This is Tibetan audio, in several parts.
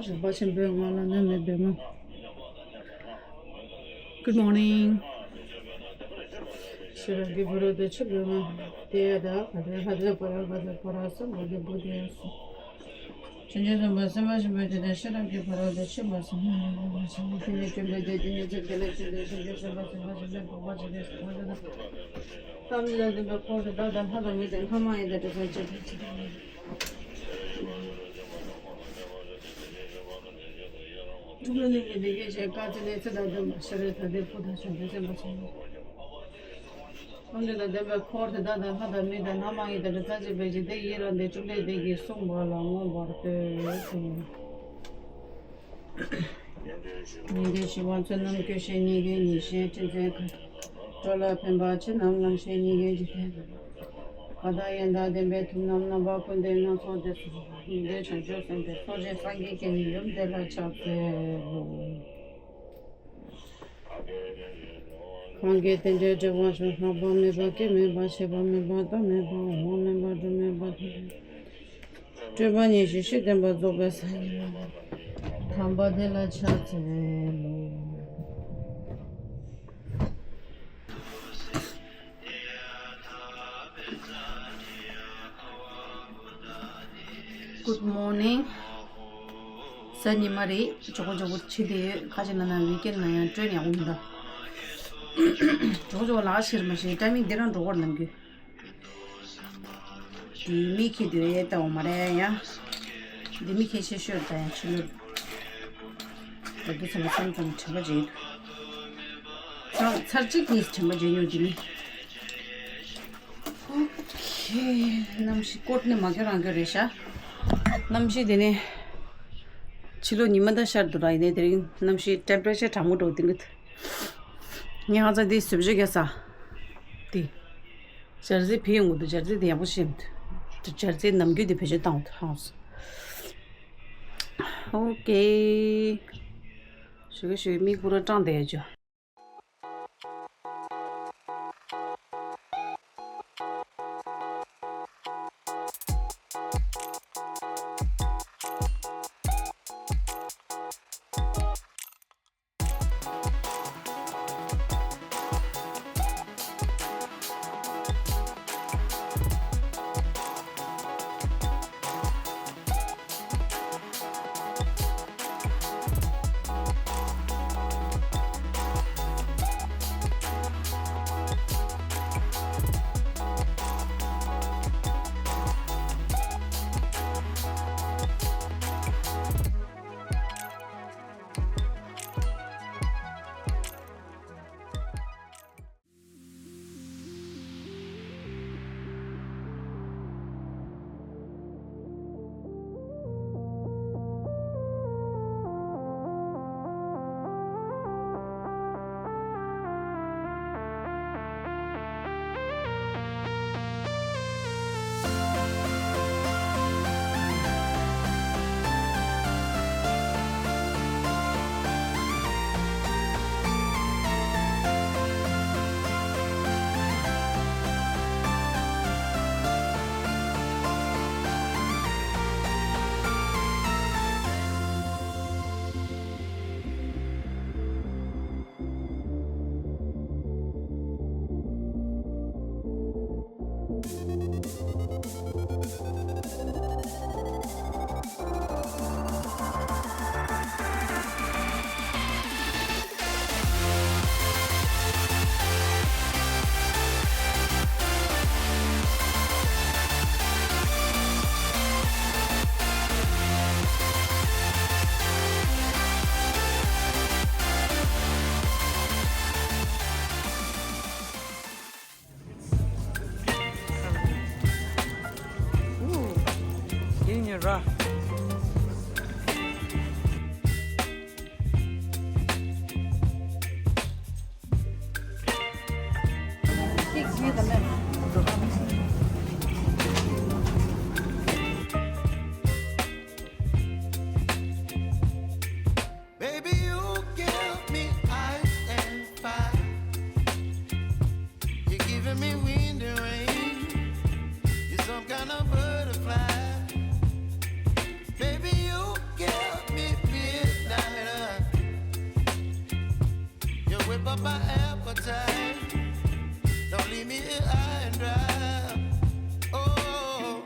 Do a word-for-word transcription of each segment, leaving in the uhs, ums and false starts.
རིག་པ་ཆེན་པོའི་ངང་ལ་ནི་མེད་པའི་ངང་། Good morning. ཤེས་རབ་ཀྱི་ཕ་རོལ་ཏུ་ཕྱིན་པའི་ངང་། དེ་ཡང་དག་ག་དེ་ལྷ་དེ་པོ་ར་ག་དེ་པོ་ར་སམ་བྷོ་དྷི་བོ་དྷི་ཡ་སོ། བྱང་ཆུབ་སེམས་དཔའ་སེམས་དཔའ་ཆེན་པོ་དེ་དག་ཤེས་རབ་ཀྱི་ཕ་རོལ་ཏུ་ཕྱིན་པ་སམ་བྷོ་དྷི་ཡ་སོ། དེ་ནས་བྱོན་པའི་དུས་དེ་ཉི་ཚེ་དེ་ལ་བྱོན་ཏེ་བྱང་ཆུབ་སེམས་དཔའ་སེམས་དཔའ་ཆེན་པོའི་གོ་འཕང་ཇི་ལྟར་ཐོབ་པ་དེ་དང་། ཐམས་ཅད་དང་ལྡན་པའི་འཁོར་དེ་དག་དང་ལྷ་དང་མི་དང་ལྷ་མ་ཡིན་དང་དྲི་ཟར་ཆེ་ཆུང་ཆེ་དང་། ཐུགས་ལ་ནི་ཉེ་དུ་ཡེ་ཤེས་དཀར་ཆེན་ནི་ཚེ་དང་ལྡན་པ་ཤ་རུས་དྭ་ཏིའི་བུ་དང་བྱང་ཆུབ་སེམས་དཔའ་ཆེན་པོ། ཐམས་ཅད་དང་ལྡན་པའི་འཁོར་དེ་དག་དང་ལྷ་དང་མི་དང་ལྷ་མ་ཡིན་དང་དྲི་ཟར་ཆེ་བས་ཇི་ལྟར་ཡི་རངས་ཏེ་བཅོམ་ལྡན་འདས་ཀྱིས་གསུངས་པ་ལ་མངོན་པར་བསྟོད་དོ། ཉན་ཐོས་ཞི་བ་བསོད་ནམས་ཀྱི་ཞིང་། ཉན་མཁན་ཉན་མཁན་ཉན་ཤེས་ཁྲིམས་ཆེན་ཁ། འགྲོ་ལ་ཕན་པ་ཆེ་རྣམས་རྣམ་ཤེས་ཉན་མཁན་འཇིག་རྟེན་དང་། བ་དང་ཡན་དང་ལྡན་པའི་དུག་རྣམས། རྣམ་པ་ཀུན་ལྡན་སྣ་ཚོགས་སྡེ་གསུམ་དུ། ཉན་ཐོས་བྱང་ཆུབ་སེམས་དཔའི་ཚོགས་ཆེན་སངས་རྒྱས་བརྒྱ་ནི་ཡུམ་དེ་ལ་ཕྱག་འཚལ་ལོ། གང་གིས་དེ་འདྲའི་འབྲེལ་བ་བྱུང་། ལྷག་པ་མེད་པ་སྐྱེ་མེད་པ། ཆད་པ་མེད་པ་རྟག་མེད་པ། འོང་མེད་པ་འགྲོ་མེད་པ། དེ་འདྲའི་སྤྲོས་པ་ཉེས་ཤིང་ཤེས་ལྡན་པ་རྫོགས་པའི་སངས་རྒྱས་དམ་པ་དེ་ལ་ཕྱག་འཚལ་ལོ། Good morning. གཟའ་ཉི་མ་རེད། ཇོ་བོ་ཇོ་བོ་ཕྱི་དེ་ཁ་ཅིག་ལ་ན་ཝིག་ཨེན་ལ་ཡང་ཊེན་ཡག་པོ་མི་འདུག་ཇོ་བོ་ཇོ་བོ་ལག་ཤེར་མ་ཤེས་ཊའི་མིང་འདི་རང་འགྲོ་གར་ལམ་རྒྱུ། འདི་མི་ཁྱེར་དུས་ཨེ་ལྟ་བ་མ་རེད་ཡ། འདི་མི་ཁྱེར་ཆེ་ཤོས་ད་ཡང་ཕྱི་ལོ། ད་འདི་ཚང་མ་མཚམས་མཚམས་དྲན་པ་བརྗེད་འདུག་ཚར་ཚར་གཅིག་གཉིས་དྲན་པ་བརྗེད་མྱོང་འདི་མི། ཨོ་ཁེ། གནམ་གཤིས་ཀོ་ཊི་ནི་མ་ཁྱོད་རང་གི་རེད་ཤག་གནམ་གཤིས་དེ་ནི་ཕྱི་ལོ་ཉི་མ་ད་ཤར་འདུག་ར། ཡིན་ནའི་དེ་རིང་གནམ་གཤིས་ཊེམ་པ་རེ་ཅར་གྲང་མོ་འགྲོ་གི་འདུག་ངས་ཧ་ཚ་དེ་བཟོ་བཅོས་རྒྱག་ས་དེ། འབྱར་རྩི་བི་ཡོང་གི་འདུག་འབྱར་རྩི་དེ་ཡག་པོ་ཤེས་མི་འདུག་འབྱར་རྩི་ནམ་རྒྱུན་དེ་བེད་སྤྱོད་བཏང་འདུག་ཧང་སོ། ཨོ་ཀེ། ཞུ་གི་ཞུ་གི་མིག་པུ་ར་སྐྲངས་བསྡད་ཡོད་ཅོ། Baby, you give me ice and fire. You're giving me wind and rain. You're some kind of butterfly. My appetite. Don't leave me here high and dry. Oh,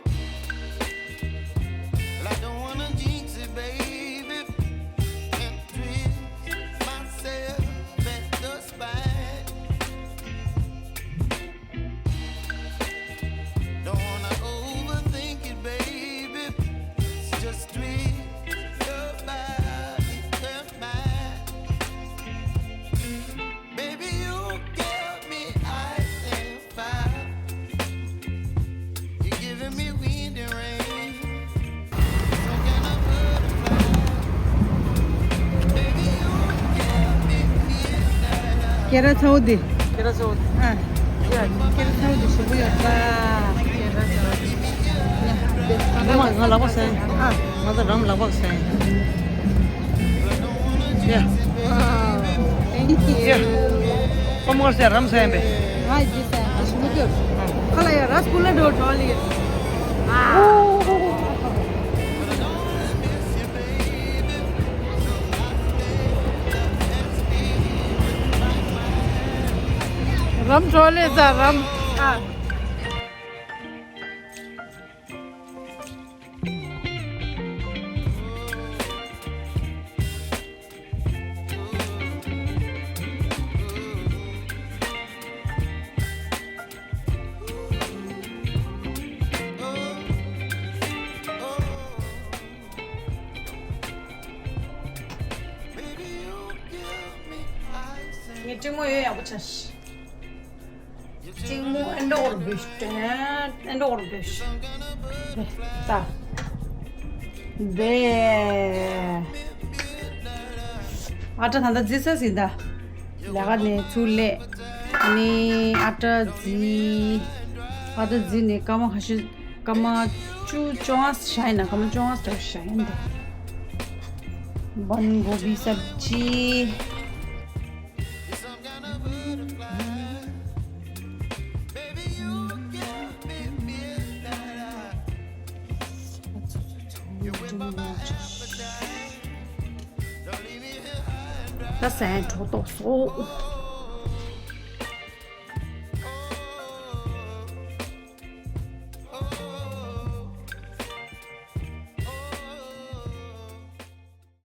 well, I don't wanna jinx it, baby, and twist myself at the spine. Don't wanna overthink it, baby. It's just twist your body and mine. Baby, you give me ice and fire. You're giving me wind and rain. Some kind of butterfly. Baby, you give me midnight. ཁྱེད་རང་ཚོ་འདི། ཁྱེད་རང་ཚོ། ཨ། ཡ། ཁྱེད་རང་ཚོ་འདི་ཞིག་ཡོད་ས། ཁྱེད་རང་ཚོ། ཡ། ང་ལག་པ་སེམས། ཨ། ང་ཚོ་རམ་ལག་པ་སེམས། ཡ། Thank you. ཡ། ཀོ་མོར་སེ་རམ་སེམས་པས། ང་ཡི་སེམས་ཞིག་ཡོད། ཁ་ལ་ཡ་ར་སྐུ་ལ་འགྲོ་འགྲོ་ལི། ཨ། རམ་གྲོ་ལེ་ཟ་རམ། ཨ། ངའི་གཅིག་མོ་ཡོད་ཡག་པོ་ཆགས་ཤིག་གཅིག་མོ་ཨེ་འདྲ་འོར་བུ་ཤ་ཨེ་འདྲ་འོར་བུ་ཤ་བེ་ད་བེ། ཨ་ཏྲ་ད་ད་ཛི་ས་སི་ད་ལ་ག་ནས་ཚུར་ལས་ནི་ཨ་ཏྲ་ཛི་ཨ་ཏྲ་ཛི་ནི་ཀ་མ་ཁ་ཤི། སྐར་མ་བཅུ་བཅོ་ལྔ་བཞག་ཡིན་ན། སྐར་མ་བཅོ་ལྔ་ཙམ་བཞག་ཡིན་ཏེ། བན་གོ་བི་སབ་ཅི། ད་སེམས་འཕྲོ་ཏོག་སོ།